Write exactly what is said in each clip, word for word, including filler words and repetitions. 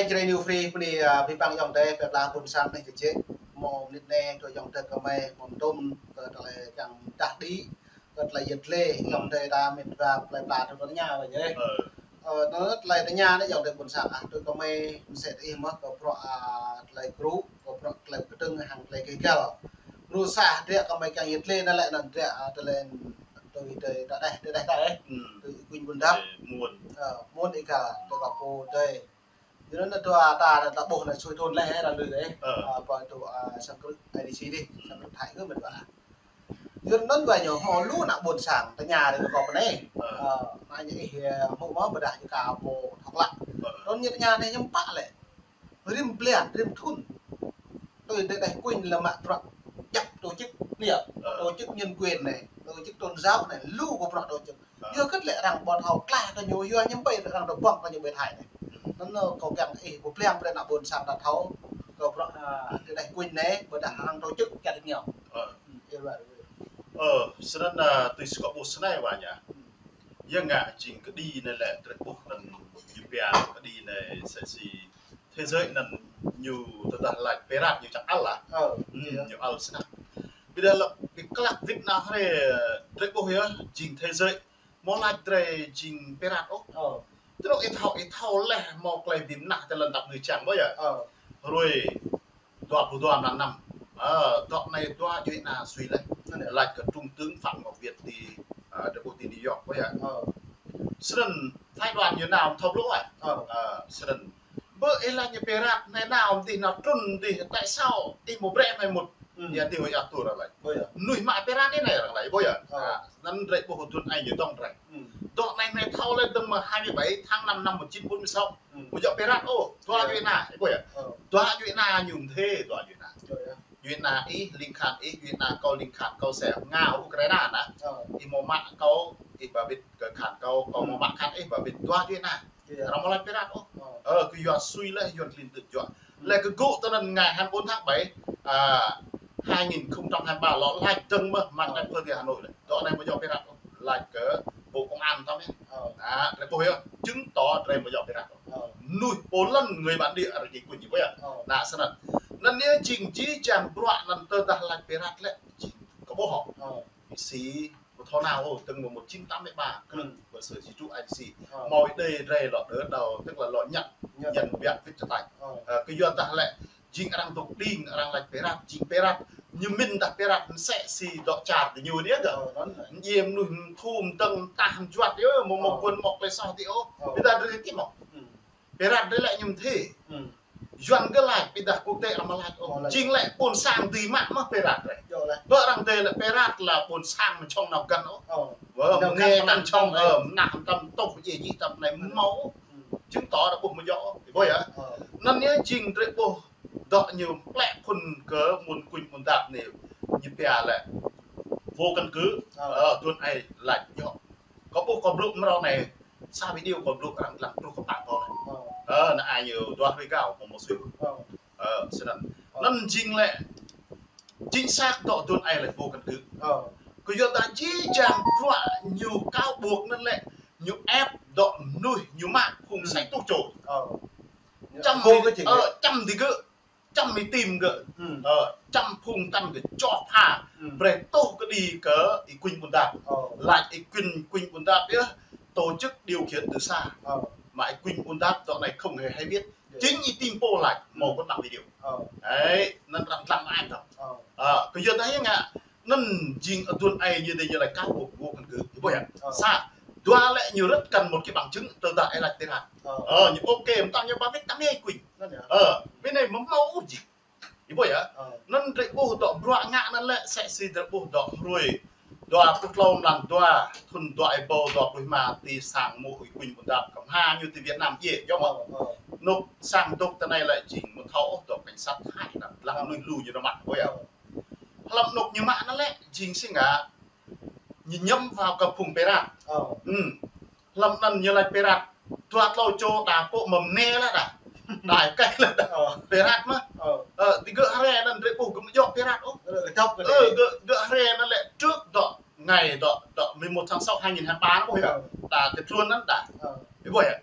Jrai New Free bơni, ơ, abih bang ayŏng adơi, pơplah ƀôn sang anai kơ jĕ. Mơ̆ng mơnit anai, tui ayŏng adơi kơmơi, mơ̆ng tôm, kơ tơlơi kiăng mơdah đĭ, kơ tơlơi yet lĕ, ayŏng adơi ta mĭn ta plơi pla tui tơña wơ̆t yơh. Ơ. Ơ, anŭn tơlơi tơña anai ayŏng adơi ƀôn sang ah, tui kơmơi mơsĕ ih mơ̆ kơ bruă, a, tơlơi gru, kơ bruă tơlơi kơdơ̆ng hăng tơlơi kơ găl. Mơnuih sa hơdră kơmơi kiăng yet lĕ anŭn lĕ anŭn hơdră, a, tơlơi tui tơlơi ta đeh, tơlơi đeh ta đeh. Hmm. Tui kuñ ƀôn dap. Ơ, muôn. Ơ, muôn ih găl, tui kơ pô tui. Yua anŭn dua ta, ta ƀuh anai sui thun lĕ, ơ, đang lui lĕ. Ơ. Ơ, pơ tŭ, ơ, sang krư̆ I D C dih, hmm, sang krư̆ Thái kơ mĭn wa. Yua anŭn wa ñu hmâo lu ană ƀôn sang, tơña dih kơ pơnai. Ơ. Ơ, anai ñu ih, ơ, hmâo mơ̆ ƀơdah ñu ka pô thŏk lă. Ơ. Anŭn ñu tơña anai ñu pă lĕ. Rĭm blan, rĭm thun. Tui tơlơi đeh kuñ lĕ mă bruă djăp tổ chức anai. Ơ. Tổ chức nhân quyền anai, tổ chức tôn giáo anai, lu kơ bruă tổ chức. Ơ. Yua kơ lĕ arăng ƀu thâo klah kơ ñu, yua ñu ƀai arăng tơƀơ̆ng kơ ñu ƀai Thái anai. Anŭn kâo kiăng ih pơblang brơi ană ƀôn sang ta thâo kơ bruă, a, tơlơi đeh kuñ anai, ƀơdah arăng tổ chức čar ñu. Ơ. Hmm, yua anŭn. Ơ, snăn, a, tui si kâo ƀuh snei wa ñu. Hmm. Yua ngă jing kơđi anai lĕ drơi ƀuh anŭn ñu pia kơđi anai mơsĕ si thế giới anŭn ñu tơdah lač pơrăt ñu čang ăl lah. Ơ, hmm, yơh. Ñu ăl snăk. Ƀiădah lĕ kơ klă wĭt nao hrơi drơi ƀuh yơh jing thế giới. Mơ̆ lač drơi jing pơrăt ôh. Ơ. Truh ih thâo, ih thâo leh mơ̆ klei bi mơnah tơlơi tăp ngui čang ƀơi yơh. Ơ. Hrơi dua pluh dua mlan năm. Ơ, dŏ anai dua djuai ana sui leh. Anai. Lač kơ Trung tướng Phạm Ngọc Việt ti, ơ, drơi ƀuh ti New York ƀơi yơh. Ơ. Snăn phái đoàn ñu nao thâo blŭ ah. Ơ. Ơ, snăn. Bơ ih lač ñu pơrăt anai nao dih nao trŭn dih, tại sao ih mơ̆ brơi anai mŭt. Hmm. Ñu dih wơ̆t yua tur arăng lač. Ƀơi yơh. Mơnuih mă pơrăt anai arăng lač, ƀơi yơh. Ơ. A, anŭn drơi ƀuh dŭn ai ñu dŏng drơi. Hmm. Dŏ anai anai thâo leh dơ̆ng mơ̆ hai mươi bảy tháng năm năm một chín bốn mươi sáu. Hmm. Mơ̆ djŏ pơrăt ôh, dua, ơ, djuai ana, ih ƀuh yơh. Ơ. Dua djuai ana ñu mơ̆n thê, dua djuai ana. Djuai ana. Djuai ana ih, ling khan ih, djuai ana kâo, ling khan kâo, sĕ Nga, Ukraina anŭn. Ơ. Ih mơ̆ mă kâo, ih ba wĭt kơ khan kâo, kâo mơ̆, hmm, mă khan ih ba wĭt, dua djuai ana. Yơh. Arăng mơ̆ lač pơrăt ôh. Ơ. Ơ, kơ yua sui leh, yua klin tư̆ juă. Hmm. Leh kơ gŭ tơnăn ngày hai mươi bốn tháng bảy, a, hai nghìn không trăm hai mươi ba lŏ lač dơ̆ng mơ̆, mơ̆ng, ơ, đại sứ Hà Nội leh. Dŏ anai mơ̆ djŏ pơrăt ôh. Lač kơ Bộ Công an tăm yơh. Ơ. A, drơi ƀuh yơh, chứng tỏ drơi mơ̆ djŏ pơrăt ôh. Ơ. Mơnuih Poland, người bản địa arăng jing kuñ ñu ƀơi yơh. Ơ. Anŭn snăn. Anŭn yơh jing jih jang bruă anŭn tơdah lač pơrăt lĕ jing kơ ƀuh hŏ. Ơ. Mơ̆ si Ƀu thâo nao ôh, dơ̆ng mơ̆ một chín tám mươi ba, krư̆, hmm, ƀơi sơ di trụ I D C. Ơ. Mơ̆ ih đơi drơi lŏ đơđao, tức là lŏ nhận, nhận, nhận biă vĭt čơtač. Ơ. Ơ, kơ yua dah lĕ, jing arăng dŏ đing, arăng lač pơrăt, jing pơrăt. Ñu mĭn dah pơrăt mơsĕ si dŏ čar kơ ñu anai gơ̆. Ơ, anŭn lĕ. Ñu mơnuih mơthum dơ̆ng tah mơjuăt yơh, mơ̆, ơ, mơ̆ ƀuăn mơ̆ klei soh ti ôh. Ơ. Ƀiădah drơi ti mơ̆. Hmm. Pơrăt drơi lĕ ñu mơ̆n thê. Hmm. Yuan gơ̆ lač, ƀiădah quốc tế arăng mơ̆ lač ôh. Mơ̆ lač. Jing lĕ ƀôn sang dưi mă mơ̆ pơrăt drơi. Yơh lač. Ƀơi arăng drơi lĕ pơrăt lĕ ƀôn sang mơ̆ čŏng nao găn ôh. Ơ. Ơ, nao găn mơ̆ nao čŏng, ơ, ơ, mơnah tăm tŏh, djai djik tăm anai mơ̆ mâo. Hmm. Chứng tỏ dah ƀuh mơ̆ djŏ. Ƀuh yơh. Ơ. Anŭn yơh jing drơi ƀuh dŏ ñu plĕ phŭn kơ mơ̆ng kuñ ƀôn dap anai. Ñu pia lĕ vô căn cứ. Ơ. Ơ, dŭn ai lač djŏ. Kâo ƀuh kâo blŭ mrâo anai, sa video kâo blŭ arăng lăng truh kơ pă kâo anai. Ơ. Ơ, anai ñu dua hrơi gao mơ̆ mơ̆ sui. Ơ. Ơ, snăn. Ơ. Anŭn jing lĕ, chính xác dŏ dŭn ai lĕ vô căn cứ. Ơ. Kơ yua dah jih jang bruă ñu cáo buộc anŭn lĕ, ñu ép dŏ mơnuih ñu mă phung, hmm, sĕ tuh čô. Ơ. Čăm, ơ, čăm digơ̆. Čăm ih tim gơ̆, hmm, ơ, čăm phung tăn gơ̆ čŏ pha, hmm, brơi tuh kơđi kơ ih kuñ ƀôn dap. Ơ. Lač ih kuñ, kuñ ƀôn dap yơh, tổ chức điều khiển từ xa. Ơ. Mă ih kuñ ƀôn dap dŏ anai không hề hay biết. Yơh. Chính ih tim pô lač, mơ̆, hmm, ƀôn dap video. Ơ. Đấy, anŭn arăng lăng ai tăm. Ơ. Ơ, kơ yua dah yơh ngă, anŭn jing dŭn ai ñu dê ñu lač cáo buộc vô căn cứ. Ih ƀuh yơh? Ơ. Sa, dua lĕ ñu rơ̆t kăn một cái bằng chứng tơdah ai lač pơrăt. Ơ. Ơ, ñu ok, mơtam ñu ba wĭt tăm ai kuñ. Anŭn yơh. Ơ, bên anai mơ̆ mâo ôh jing. Ih ƀuh yơh? Ơ. Anŭn drơi ƀuh dŏ bruă ngă anŭn lĕ, sĕ si drơi ƀuh dŏ hrơi dua pluh tlâo mlan dua, thŭn dua êbâo dua pluh rơma ti sang mơ̆ ih kuñ ƀôn dap kăm ha ñu ti Việt Nam djai, djŏ mơ̆. Ơ, ơ. Anŭn sang dŏ tơ anai lĕ jing mơ̆ thâo ôh dŏ cảnh sát Thái anŭn, lăng, ơ, mơnuih lu ñu nao mă, ƀuh yơh? Ơ. Hlăm anŭn ñu mă anŭn lĕ, jing si ngă, ñu nhắm vào kơ phung pơrăt. Ơ. Hmm. Hlăm anŭn ñu lač pơrăt. Dua tlâo čô đa pô mơ̆ mơnê lĕ đa. Đa kĕ lĕ đa. Ơ. Pơrăt mơ̆. Ơ. Ơ, digơ̆ hrơi anŭn drơi ƀuh gơ̆ mơ̆ djŏ pơrăt ôh. Ơ, gơ̆, gơ̆ hrơi anŭn lĕ trước dŏ ngày dŏ, dŏ mười một tháng sáu hai nghìn hai mươi ba anŭn ƀuh yơh. Ơ. Đa tơtluôn anŭn đa. Ơ. Ih ƀuh yơh.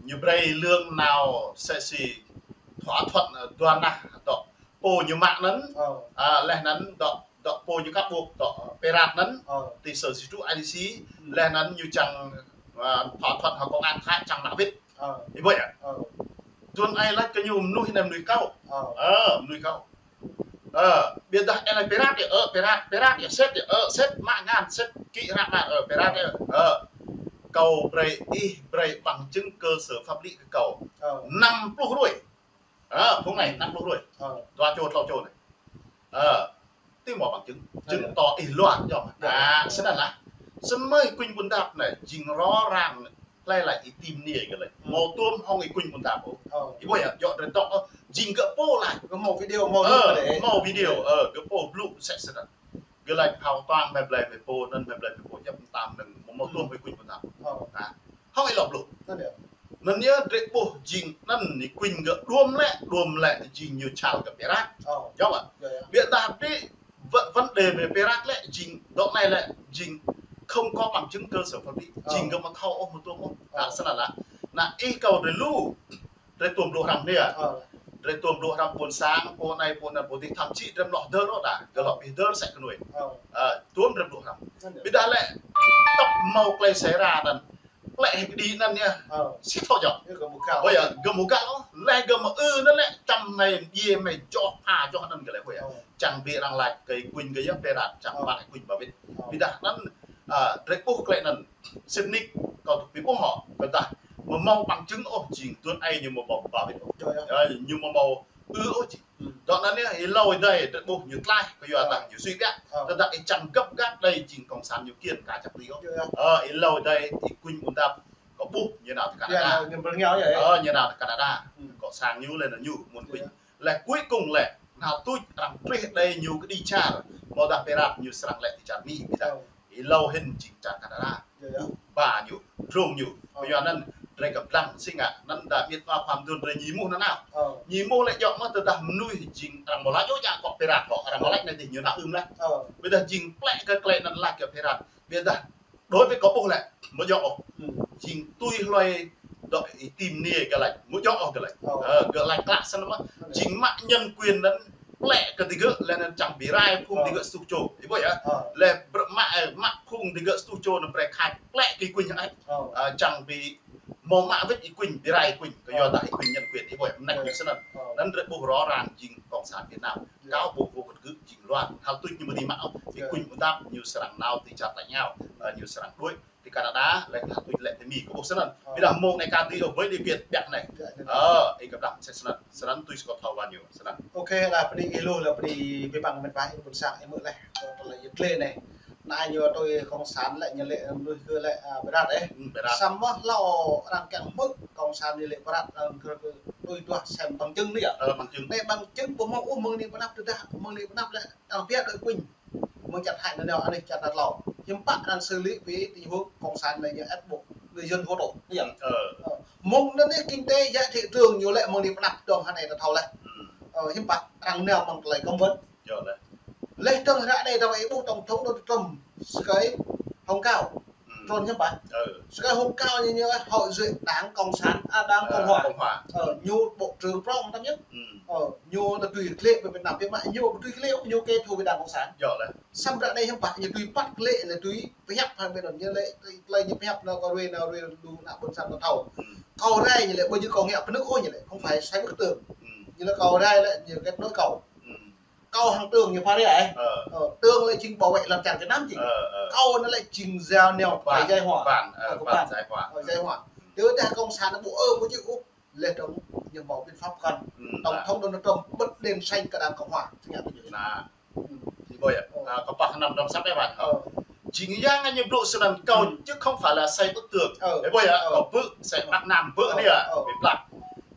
Ñu Brơi lương nao sĕ si thỏa thuận, ơ, dua nah dŏ pô ñu mă anŭn, ơ, a, laih anŭn dŏ, dŏ pô ñu kăp ƀuh dŏ Pê Rat anŭn, ơ, ti sơ si tru ai đi si, hmm, laih anŭn ñu čang, a, thỏa thuận hăng công an Thái čang mă wĭt. Ơ. Ih ƀuh yơh? Ơ. Tuan ai laĭ kơ ñu mơnuih anai mơnuih kâo. Ơ. Ơ, mơnuih kâo. Ơ, ƀiădah ih laĭ Pê Rat yơh, ơ, Pê Rat, Pê Rat yơh, sĕt yơh, ơ, sĕt mă ngăn, sĕt kĭ ră mă, ơ, Pê Rat yơh, ơ. Kâo brơi ih brơi bằng chứng cơ sở pháp lý kơ kâo. Ơ. Năm pluh hruê. Ơ, phung anai năm pluh hruê. Ơ. Dua čô, klâo čô anai. Ơ, tui mơ̆ bằng chứng. Chứng tỏ ih luar, yơh. Ơ. A, snăn lah. Samơ̆ kuñ ƀun dap anai, jing rŏ răng, tơlơi laĭ ih tĭm anai kơ laĭ. Hmm. Mâo tuôm hŏng ih kuñ ƀun dap ôh. Ơ. Ih ƀuh yơh, yua drơi tŏ, ơ, jing gơ̆ pô laĭ. Gơ̆ mâo video, mâo, ơ, mâo video, ơ, gơ̆ pô blŭ sĕ snăn. Gơ̆ laĭ phao tuang mă blai mă pô, anŭn mă blai mă pô, djŏp tam anŭn, mâo, mâo tuôm ih kuñ ƀun dap. Ơ. A. Hŏng ih lŏ blŭ. Anŭn yơh. Anŭn yơh drơi ƀuh jing anŭn ih kuñ gơ̆ đuôm lĕ, đuôm lĕ jing ñu čal kơ Pê Rat. Ơ. Yơh mơ̆? Yơh, yơh. Ƀiădah ƀi vă-, vấn đề mă Pê Rat lĕ jing, dŏ anai lĕ jing không có bằng chứng cơ sở pháp lý. Ơ. Jing gơ̆ mâo thâo ôh, mâo tuôm ôh. Ơ. A, snăn lah. Anai ih kâo drơi lu, drơi tuôm lu hrăm anai. Ơ. Drơi tuôm lu hrăm ƀôn sang, pô anai, pô anai, pô adih, thậm chí drơi mlŏh dơr ôh đa, gơ̆ lŏ pih dơr sĕ kơ nuê. Ơ. A, tuôm drơi lu hrăm. Anŭn yơh. Ƀiădah lĕ, tŏp mâo tơlơi sĕ ra anŭn. Plĕ hĭ kơ đĭ anŭn yơh. Ơ. Sĭt thâo djơ̆. Yơh, gơ̆ ƀu găl. Ƀuh yơh, gơ̆ ƀu găl ôh. Laih gơ̆ mơ̆ ư anŭn lĕ, čăm anai biă mơ̆ joh pha joh anŭn kơ lĕ ƀuh yơh. Ơ. Čang biă răng laĭ kơ ih kuñ gơ̆ yơh Pê Rat, čang, ơ, pă ih kuñ ba wĭt. Ơ. Ƀiădah anŭn, a, drơi ƀuh tơlơi anŭn. Sĭt nik, kâo tŭ pi ƀuh hŏ, kơ dah mâo mâo bằng chứng ôh jing tuan ai ñu mâo ba wĭt ôh. Yơh, yơh. Ơ, ñu mâo mâo ư ôh jing. Hmm. Dŏ anŭn yơh, ih lâo ih dai, drơi ƀuh ñu tlaih, kơ yua, ơ, dah ñu sui biă. Ơ. Tơdah ih čang găp găp đơi jing kông sản ñu kiăng ka čăp tui ôh. Yơh, yơh. Ơ, ih lâo ih dai, ih kuñ ƀun dap, kâo ƀuh ñu nao ti Canada. Yơh, ñu bơrngeo yơh. Ơ, ñu nao ti Canada. Hmm. Kông sản ñu lĕ anŭn ñu, mơ̆n kuñ. Yơh. Laih cuối cùng lĕ, nao tuč arăng truh đơi ñu kơđi čar, mâo dah Pê Rat ñu srăng lĕ ti čar Mi, ƀiădah. Ơ. Ih lâo hĭn jing čar Canada. Yơh, yơh. Ba ñu, drông ñu. Ơ. Kơ yua anŭn, drơi kơplah sĭt ngă, anŭn dah miêt wa pham dun drơi ñu ƀuh anŭn nao. Ơ. Ñu ƀuh lĕ djŏ mơ̆ tơdah mơnuih jing arăng mơ̆ laĭ djŏ djă kơ Pê Rat hŏ, arăng mơ̆ laĭ anai dih ñu nao ưm lah. Ơ. Ƀiădah jing plĕ kơ tơlơi anŭn laĭ kơ Pê Rat. Ƀiădah đối với kâo ƀuh lĕ, mơ̆ djŏ ôh. Hmm. Jing tui hloi dŏ ih tĭm anai gơ̆ laĭ, mơ̆ djŏ ôh gơ̆ laĭ. Ơ. Ơ, gơ̆ laĭ klă snăn mơ̆. Anŭn yơh. Jing mă nhân quyền anŭn, plĕ kơ digơ̆, laih anŭn čang bi rai phung, ơ, digơ̆ sŭk čô. Ih ƀuh yơh? Ơ. Laih brơi mă, ơ, mă phung digơ̆ sŭk čô anŭn brơi khai plĕ kơ ih kuñ hă. Ơ. Ơ, čang bi mâo mă wĭt ih kuñ, bi rai ih kuñ. Kơ yua, ơ, dah ih kuñ nhân quyền, ih ƀuh yơh, mơnăk, ơ, ñu snăn. Ơ. Anŭn drơi ƀuh rŏ răng jing kông sản Việt Nam. Ơ. Kâo ƀuh ƀuh kơ gơ̆ jing luar. Hal tuč ñu mơ̆ dưi mă ôh. Ih, ơ, kuñ ƀun dap ñu srăng nao ti čar tač rơngiao. Ơ, ñu srăng đuaĭ ti Canada, laih hal tuč lĕ ti Mi, kâo ƀuh snăn. Ơ. Ƀiădah mông anai ka dưi ôh, ƀơi đi Việt Bắc anai. Ơ, ih kơplah sĭt snăn. Snăn tui kâo thâo ƀuh ñu. Snăn. Ôkê, lah bơni ih lu, lah bơni ih păng mĕt wa ih ƀuôn sang ih mơ̆ laih. Tơlơi yơh tơlơi anai. Anai ñu tui kông sản lĕ ñu lĕ mơnuih gơ̆ lĕ, a, Pê Rat ih. Hmm, Pê Rat. Samơ̆ hlâo arăng kiăng hmư̆ kông sản ñu lĕ Pê Rat, arăng kơ tui duah sem bằng chứng anai yơh. Ơ, bằng chứng. Anai bằng chứng ƀu mâo ôh mơ̆ng anai pơnăp tơdah mơ̆ng anai pơnăp lĕ arăng biă đuaĭ kuñ. Mơ̆ng čar Thái anŭn yơh, anai čar Thái hlâo. Hiư̆m pă arăng xử lý với tình huống kông sản anai ñu ĕp ƀuh người dân vô tội. Anai yơh. Ơ. Ơ, mơ̆ng anŭn anai kinh tế giá thị trường ñu lĕ mơ̆ng anai pơnăp dong hơnai ta thâo laih. Hmm. Ơ, hiư̆m pă arăng nao mơ̆ng tơlơi cấm vận. Yơh laih. Laih dong ră anai dong ih ƀuh tổng thống Donald Trump sơkai hông cao. Hmm. Trump hiư̆m pă? Ơ. Sơkai hông cao ñu, ñu hậu duệ đảng Cộng sản, à, đảng, ơ, Cộng hòa. Cộng hòa. Ơ, ñu bộ trưởng prŏng tăm yơh. Hmm. Ơ, ñu anŭn tui klĕ pơ Việt Nam, pơ mă ñu tui klĕ, ñu kê thù với đảng Cộng sản. Yơh laih. Samơ̆ ră anai hiư̆m pă, ñu tui păt klĕ, ñu tui pơhiăp hăng ƀing anŭn, ñu lĕ tơlơi ñu pơhiăp anŭn kâo ruai anŭn ruai lu ană ƀôn sang ta thâo. Hmm. Kâo rai ñu lĕ, ƀơi ñu kâo ngă pơnŭk ôh ñu lĕ, không phải sai bức tường. Hmm. Ñu lĕ kâo rai lĕ, ñu kết nối kâo. Hmm. Kâo hăng Trương ñu pha rai. Ơ. Ơ, Trương lĕ jing bảo vệ lăn čar Việt Nam jing. Ơ, ơ. Kâo anŭn lĕ jing giao neo ban, phải giải hòa. Ban, ơ, ơ, ban, ban giải hòa. Ơ, giải hòa. Tơdah kông sản anŭn ƀu ơ, ƀu chịu ôh. Laih dong ñu mâo biện pháp kăn. Hmm, tổng thống Donald Trump bật đèn xanh kơ đảng Cộng hòa. Tơña tơña. Nah. Hmm. Ih ƀuh yơh. Ơ. A, kơplah năm dong sat ih ƀuh. Ơ. Jing yang ñu blŭ snăn kâo, hmm, chứ không phải là xây bức tường. Ơ. Ih ƀuh yơh, ơ, kâo ƀuh, xây, ơ, Bắc Nam ƀuh, ơ, anai yơh, ơ, bi plah.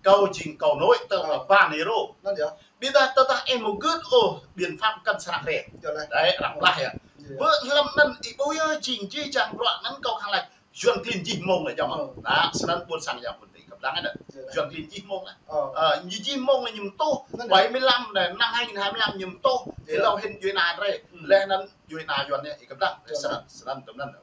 Kâo jing kâo nội tơ, ơ, ban ih rô. Anŭn yơh. Ƀiădah tơdah ih mơ̆ gưt ôh, biện pháp kăn srăng rĕ. Yơh laih. Đấy, arăng plah yơh. Yơh. Ƀơi hlăm anŭn ih ƀuh yơh jing jih jang bruă anŭn kâo khăng laĭ. Yuăn klin jih mông lĕ jăm. Ơ. Nah, snăn ƀuôn sang yang ƀuôn ti kơ Lăng anŭn. Yuan klin jih mông lah. Ơ, ñu jih mông lah ñu tuh. Bảy mươi lăm anai, năm hai nghìn hai mươi lăm ñu tuh. Ih lăng hĭn djuai ania drơi. Laih anŭn djuai ania Yuan anai, ih kơplah. Snăn, snăn, tơm anŭn.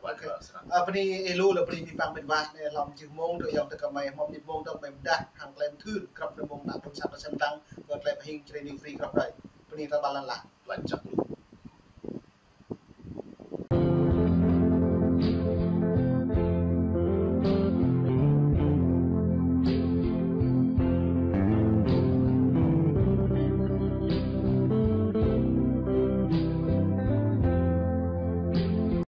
Ơ, bơni ih lu lah bơni pơpă ƀing wah anai lăm jih mông, tơ yong tơ kơmơi, mông jih mông tơ kơmơi mơdah, hăng klem thưr, krăp tơ mông ană ƀôn sang tơ sem tăng, kơ klem hing training free krăp rai. Bơni tơ ƀar lăn lah. Lăn čăk lu.